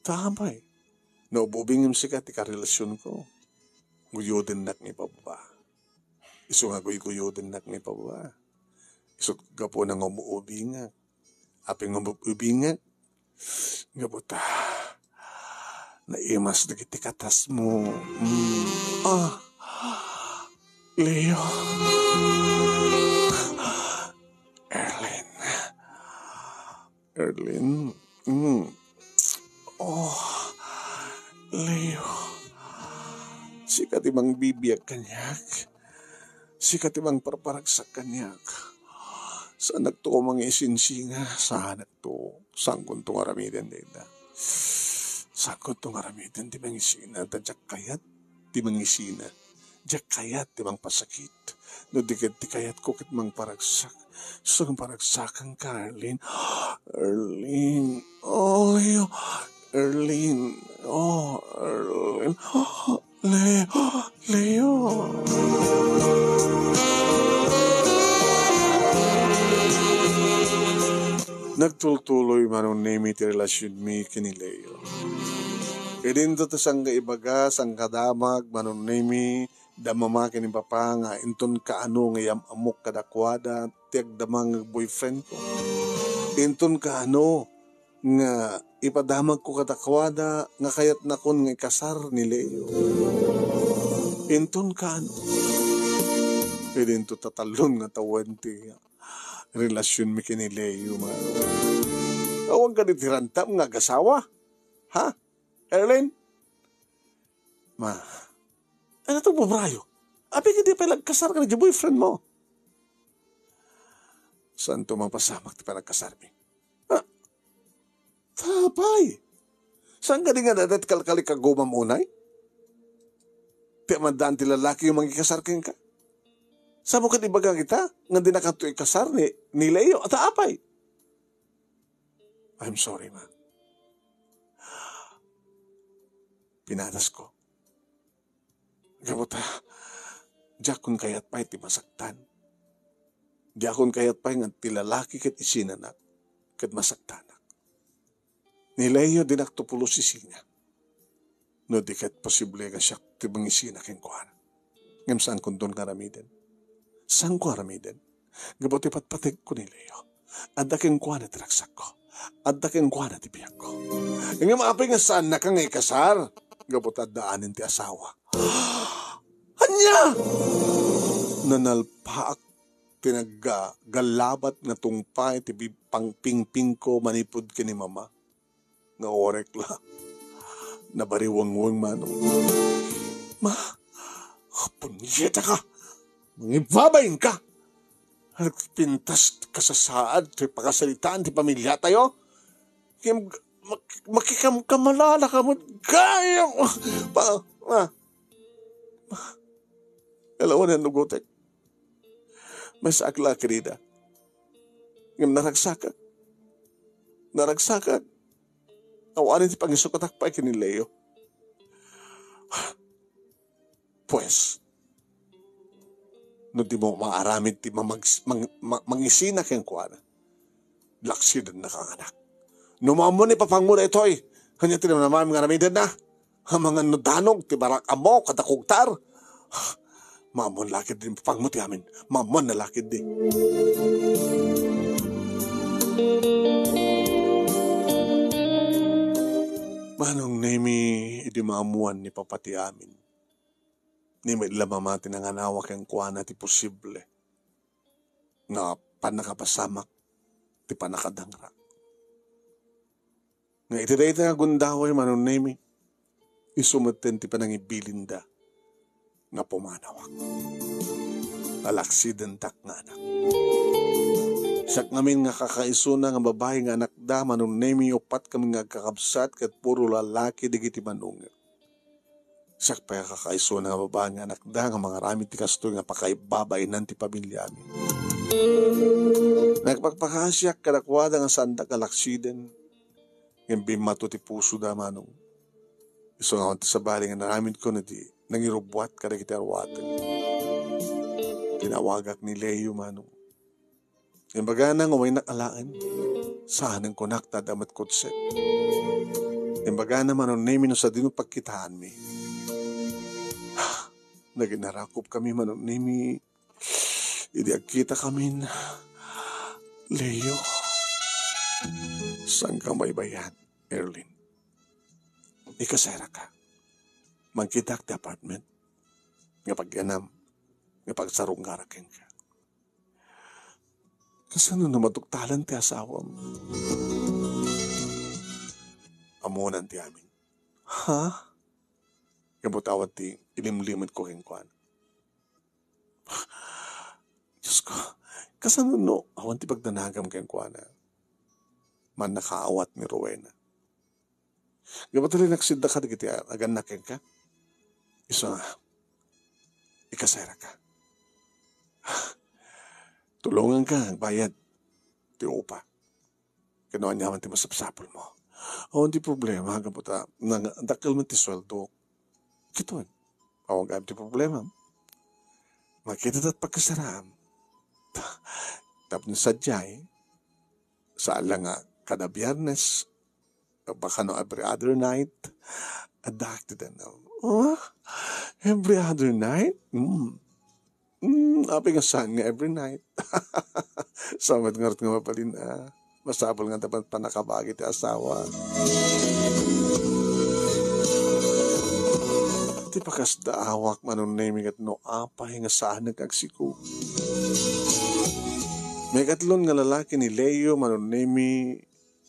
Tapay. No ububing sika ti karelasionko. Guyodennak nga ipababa. Isu nga guyguyodennak nga ipababa. Isu gapuna nga umuubingak. Apay nga umuubingak? Gapu ta naimas dagiti katasmo. Mm. Ah. Leo. Erlin. Mm. Oh, Leo. Sika ti mangbibiag kaniak. Sika ti mangparparagsak kaniak. Saanakto mangisinsinga, saanakto. Saankonto nga aramiden dayta. Saankonto nga aramiden ti mangisina, ta diak kayat ti mangisina. Diak kayat ti mangpasakit. No di ket ti kayatko ket mangparagsak. Saan nga paragsakanka, Erlin? Erlin. Oh, Leo. Erlin. Oh, Erlin. Le-, Leo. Nagtultuloy, Manong Nemi, ti relasionmi ken ni Leo. Idinto ta sangga ibaga, sangga damag, Manong Nemi, damama ken ni Papa nga inton kaano nga iyam-ammok kadakuada ti agdama nga boyfriendko. Inton kaano nga ipadamagko kadakuada nga kayatnakon nga ikasar ni Leo. Inton kaano. Idinto ta tallon nga tawen ti relasionmi ken ni Leo, ma. Awan kadi ti rantam nga agasawa? Ha? Erlin? Ma, ano to, bubrayo? Apay kadi pay nagkasar ka na di boyfriend mo? Saanto mapasamak ti panagkasarmi? Ah, ta apay. Saan kadi nga dadat kalkali ka gumam unay? Ti amadaan ti lalaki yung mangikasar kenka? Saan mo kadi ibaga kita nga di nakanto ikasar ni, ni Leo? Ta apay. I'm sorry, ma. Pinatasko. Gapu ta, diakon kayat pay ti masaktan. Diakon kayat pay nga ti lalaki ket isinanak, ket masaktanak. Ni Leo, dinakto pulos isina. No di ket posible nga siak ti mangisina kenkuana. Ngem saankonton nga aramiden. Saanko aramiden. Gapu ti patpategko ni Leo. Adda kenkuana ti ragsakko. Adda kenkuana ti biagko. Ngem apay nga saannaka nga ikasar? Gapu ta adda anen ti asawa. Ania? Nanalpaak ti naggagallabat nga tungpay ti bi-, pang-, pingpingko manipud ken ni Mama. Nga orek la. Nabariwangwang, Manong. Ma, punyeta ka! Mangibabain ka! Nagpintas kasasaad ti pakasaritaan ti pamiliatayo? Kim-, mak-, makikamkamalala ka met gayam! Pa-, ma, ma, kalawanan no gotek. Mas akla, querida. Ngem naragsakak. Naragsakak. Awanen ti pangisukatak pay ken ni Leo. Pues, no di mo maaramid ti mamag-, mang-, ma-, mangisina kenkuana, laksidennaka nga anak. No maammo ni papangmo daytoy, ania ti namnamaem nga aramidenna? Amangan no danog ti barak-ammo kada kugtar. Maammo la ketdi ni papangmo ti amin. Maammo la ketdi. Manong Nemi, idi maammoan ni Papa ti amin, ni met la Mama ti nanganawa kenkuana ti posible nga pannakapasamak ti pannakadangra. Nga iti dayta nga gundaway, Manong Nemi, isu metten ti panangibilinda nga pumanawak. Alaksidentak nga anak. Siak ngamin nga kakaisuna nga babai nga anakda, Manong Nemi, uppat kami nga agkakabsat ket puro lalaki dagiti manungek. Siak pay a kakaisuna nga babai nga anakda nga mangaramid ti kastoy nga pakaibabainan ti pamiliami. Nagpakpakasiak kadakuada nga saanda kalaksiden, ngem bimmato ti pusoda, Manong. Isu nga awan ti sabali nga naramidko no di nangirubbuat kadagiti aruaten. Tinawagak ni Leo, Manong. Imbagana nga umaynak alaen. Saanen kunak ta adda met kotse. Imbagana, Manong Nemi, no sadino pagkitaanmi. Naginarakop kami, Manong Nemi. Idi agkita kamin, Leo. Saan ka maibay-an, Erlin? Ikasaraka. Mangkitak ti apartment. Nga pagyanam. Nga pagsarunggarak kenka. Kasano no matuktalan ti asawam? Ammonan ti amin. Ha? Gapu ta awan ti ilimlimetko kenkuana. Diyos ko, kasano no awan ti pagdanagam kenkuana? Mannakaawat ni Rowena. Gapu ta linaksidda kadagiti agannak kenka. Isu nga, ikasaraka. Tulonganka agbayad ti upa. Ken no aniaman ti masapsapulmo. Awan ti problema, gapu ta nang-, dakkel met ti sueldo. Kiton, awan gayam ti problema. Makita tat pagkasaraam. Tapno sadiay, saan la nga kada Biyernes, baka no every other night, adda ti danum. Oh, every other night? Mm. Mm, apay nga saan nga every night? Sa met ngarud nga mabalin, ah. Masapul nga dapat panakabagi ti asawa. Ti pakasdaawak, Manong Nemi, ket no apay nga saanek nga agsikog. Maikatlon nga lalaki ni Leo, Manong Nemi,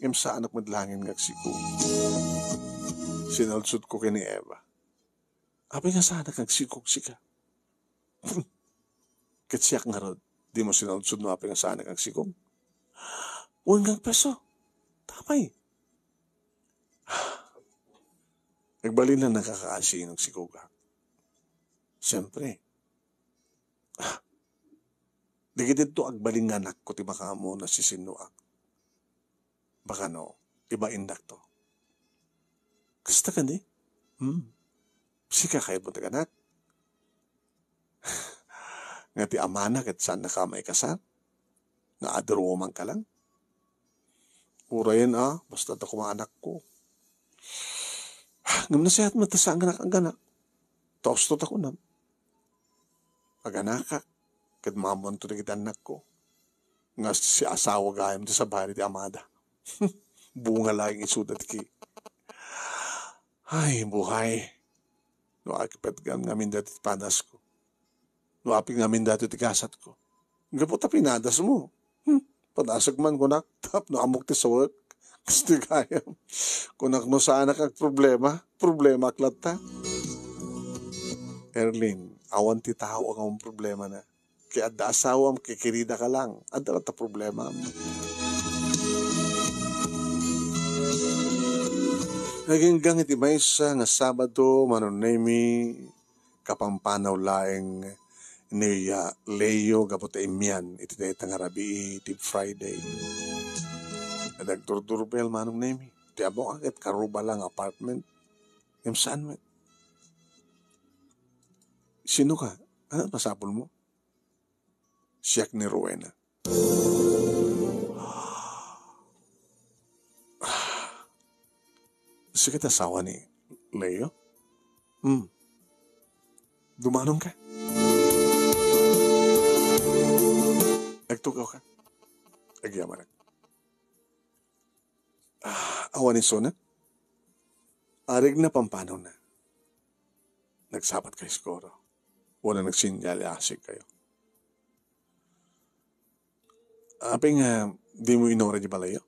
ngem saanek met laengen nga agsikog. Sinalsudko ken ni Eva. Apay nga saanek nga agsikog sika? Ket siak ngarud, dimo sinaudsod no apay nga saanek nga agsikog? Wen nga agpeso. Tapay. Agbalin la nakakaasi no agsikogak. Siyempre. Dagiti dito agbalin nga anakko ti makaammo no sisinnuak. Baka no, ibaindakto. Kasta kadi? Hmm. Sika kayatmo ti aganak? Nga ti amana ket saannaka a maikasar? Nga adrumanka lang? Urayen a, basta ta koma anakko. Ngem nasayaat met ta saan nga anak-aganak. Ta usto ta kunam. Aganakak, ket maammoanto dagiti annakko. Nga si asawa gayam ti sabali ti amada. Bunga laeng isuda ti ki. Ay, buhay. No akipatgan ngamin dati ti padasko. No apay ngamin dati ti gasatko. Gapu ta pinadasmo. Hmm, padasek man kunak, tapno ammok ti suwek. Kasta gayam. Kunak no saanak agproblema, problemaak latta. Erlin, awan ti tao a awan problemana. Ket adda asawam, kikirida ka lang. Adda latta problemam. Naginggang iti maysa nga Sabado, Manong Nemi, kapampanaw laeng ni, ah, Leo gapu ta immian iti dayta nga rabii ti Friday. Nagdurdurbel, Manong Nemi. Ti ammok a ket karuba lang apartment. Ngem saan met? Sino ka? Ano masapul mo? Siak ni Rowena. Sika ti asawa ni Leo? Hmm. Dumanon ka? Agtugaw ka? Agyamanak. Ah, awan isuna? Arig na pampanona. Nagsabat kayo siguro. Wala nagsinyal, asig kayo. Apay nga, di mo inora di balayo?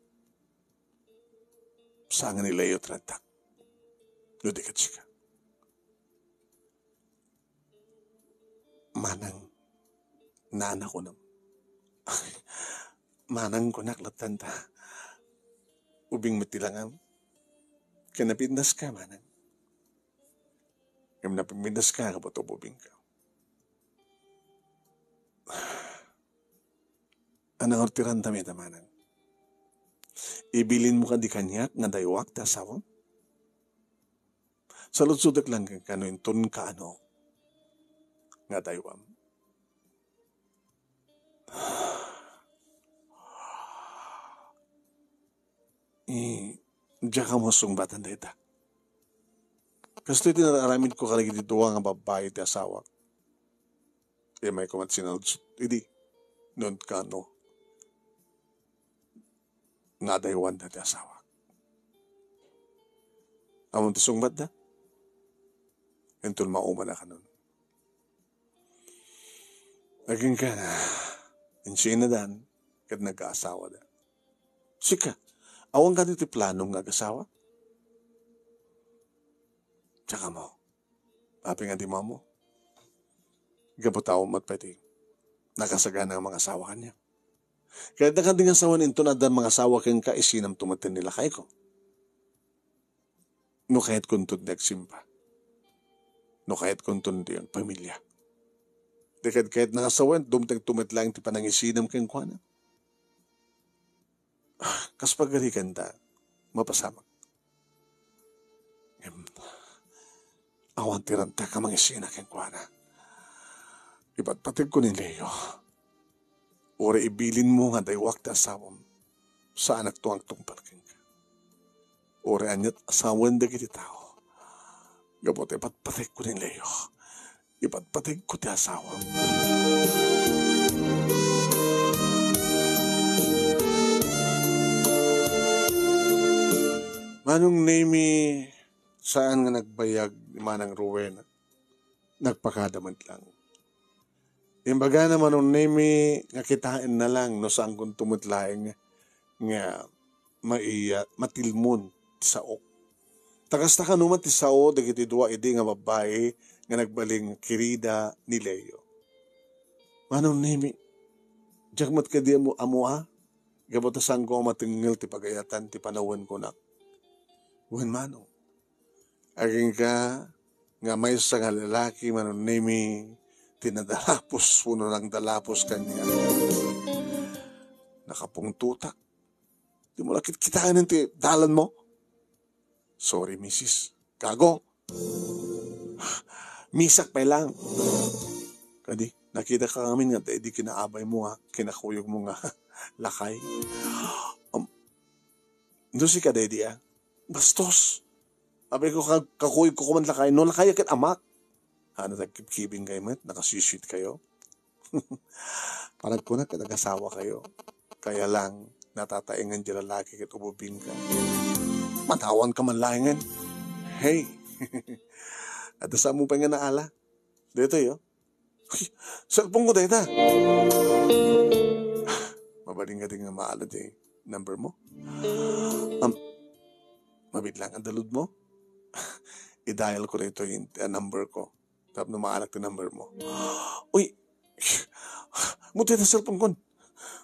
Saan nga ni Leo ti ragtak? No di ket sika. Manang, nana ko nam. Manang kunak latta ta. Ubing met ti langam. Ken napindas ka, manang. Ngem napindas ka, kabato ubing ka. Anang ortiran ta met, manang. Ibilin mo kadi kaniak nga daywak ti asawam? Saludsodek lang kenka no inton kaano nga daywam. Eh, diak ammo a sungbatan dayta. Kastoy ti naaramidko kadagiti dua nga babbai ti asawak. Imayko met sinaludsod idi no inton kaano nga adaywanda ti asawak. Ammom ti sungbatda? Inton maumana kanon. Agingga, insiinadan ket nagkaasawada. Sika, awan kadi ti planom nga agasawa? Diak ammo. Apay nga di mo ammo? Gapu ta awan met pay ti nakasagana nga mangasawa kaniak. Kayatna kadi nga asawen inton addan mangasawa kenka, isinamto met ti lakayko. No kayatkonton ti agsimba. No kayatkonton ti agpamilia. Di kad kayatna nga asawen, dumtengto met laeng ti panangisinam kenkuana. Kas pagariganda, mapasamak. Ngem, awan ti ranta ka mangisina kenkuana. Ipatpategko ni Leo. Uray ibilinmo nga daywak ti asawam, saanak nga agtungpal kenka. Uray aniat asawen dagiti tao. Gapu ta ipatpategko ni Leo. Ipatpategko ti asawam. Manong Nemi, saan nga nagbayag ni Manang Rowena. Nagpakada met lang. Imbagana Manong Nemi nga kitaenna lang no saankonto met laeng nga maiya-, matilmon ti saok. Ta kasta kano met ti sao dagiti dua idi nga babbai nga nagbalin nga kirida ni Leo. Manong Nemi, diak met kadi ammo, ammo a, gapu ta saanko a matengngel ti pagayatan ti panawenko nak. Wen manong. Agingga nga maysa nga lalaki Manong Nemi ti nadalapos wenno nangdalapos kaniak. Nakapungtotak. Dimo la kitkitaen ti dalanmo? Sorry, misis. Gago. Misak pay lang. Kadi, nakita ka ngamin nga idi kinaabaymo nga, kinakuyogmo nga lakay. Um, no sika, daydi, a? Bastos. Apay ko, ka-, kakuyogko koma lakay. No lakay ket amak. Ano, nagkibkibing kayo met? Nakasweet-sweet kayo? Parang kuna ket agasawa kayo. Kaya lang, natataengan di lalaki ket ububing ka. Manawan ka man laengen. Hey! At saan mo pa nga naala? Dito, yo. Uy, cellphone ko dayta. Mabalin ka din nga maala di number mo. Um, mabit lang ang dalud mo. I-dial ko dito yung, uh, number ko. Tapno maalak ti number mo. Uy, mutay na cellphone kon.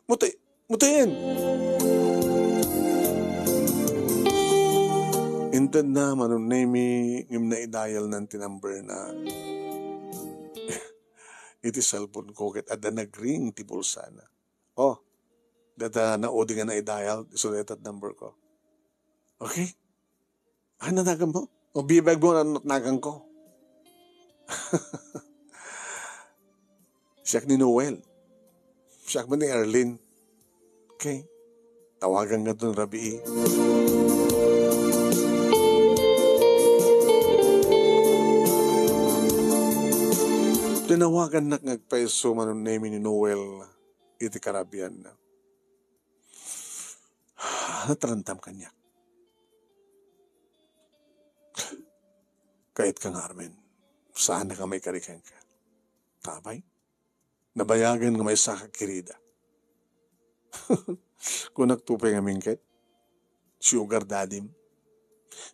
Mutay, mutayen. Inted na Manong Nemi, ngem na-dial nan ti number na. Iti cellphone ko ket adda nagring ti bulsana. Oh, data na odi nga na-dial, isu dayta number ko. Okay? Ay, nanagan mo? O bibag mo na natnagan ko. Siak ni Noel. Siak man ni Erlin. Okay? Tawagan ka dun rabii. Tinawagan nak ngagpaiso Manong Nemi ni Noel iti karabianna. Nataramtam kaniak. Kayat ka nga, Armen. Saan na ka may karikan ka? Tapay? Nabayagan nga may saka kirida. Kunak tupay nga mingket. Sugar daddy.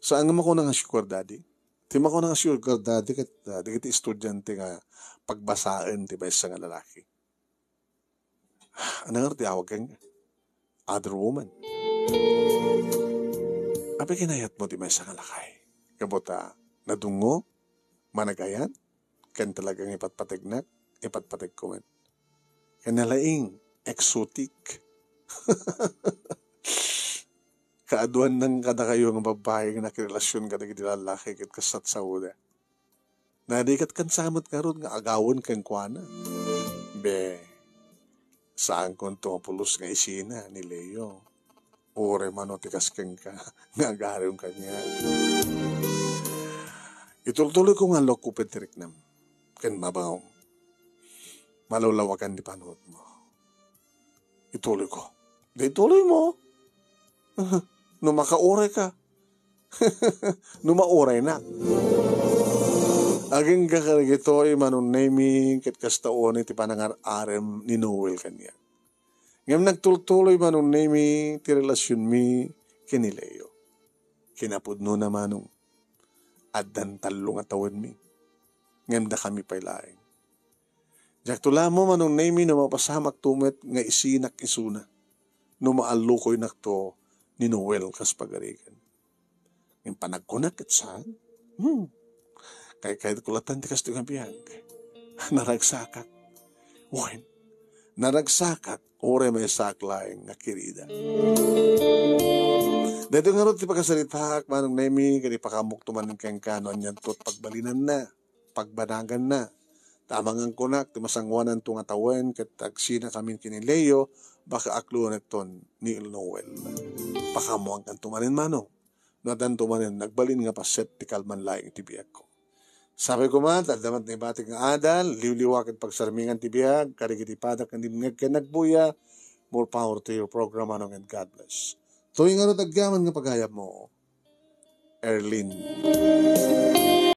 Saan nga makuna nga sugar daddy? Ti makuna nga sugar daddy ket, ah, dagiti estudiante nga pagbasaen ti maysa nga lalaki. Ano nga ti awag ken other woman? Apay kinayat mo ti maysa nga lakay? Gapu ta nadungo, managayan, ken talagang ipatpategnak, ipatpategko met. Ken nalaing, exotic. Kaaduan nang kadakayo nga babbai nga nakirelasyon kadagiti lalaki ket kasat saoda. Nadikat kan samet ngarud nga agawen kenkuana. Be, saan kon to nga pulos nga isina ni Leo. Uray mano ti kas kenka nga agawen kaniak. Itultuloy ko nga lokko ped ti riknam. Ken mabaw. Malawlawagan ti panunot mo. Ituloy ko. Di ituloy mo. No makauray ka. No mauray na. Agingga kadagitoy Manong Nemi ket kasta unay ti panangar-arem ni Noel kaniak. Ngem nagtultuloy Manong Nemi ti relasionmi ken ni Leo. Kinapudnona Manong. Addan tallo nga tawenmi. Ngem dakami pay laeng. Diakto la ammo, Manong Nemy, no mapasamakto met nga isinak isuna no maallukoynakto ni Noel kas pagarigan. Ngem panagkunak ket saan? Hmm. Kaykayatko latta ti kastoy nga biag. Naragsakak. Wen, naragsakak, uray maysaak laeng nga kirida. Daytoy ngarud ti pakasaritaak, Manong Nemy, ket ipakaammoto manen kenka no anianto ti pagbalinanna, pagbanaganna. Ta amangan kunak ti masangoananto nga tawen ket agsinakamin ken ni Leo, baka akluenekton ni Noel. Pakaammoankanto manen, Manong, no addanto manen nagbalin nga paset ti kalman laeng iti biagko. Sapay koma, ta adda met naibatik nga adal, liwliwa ket pagsarmingan ti biag, kadagiti padak nga dimngeg ken nagbuya. More power to your program, Manong, and God bless. Toy ngarud agyaman nga pagayammo, Erlin.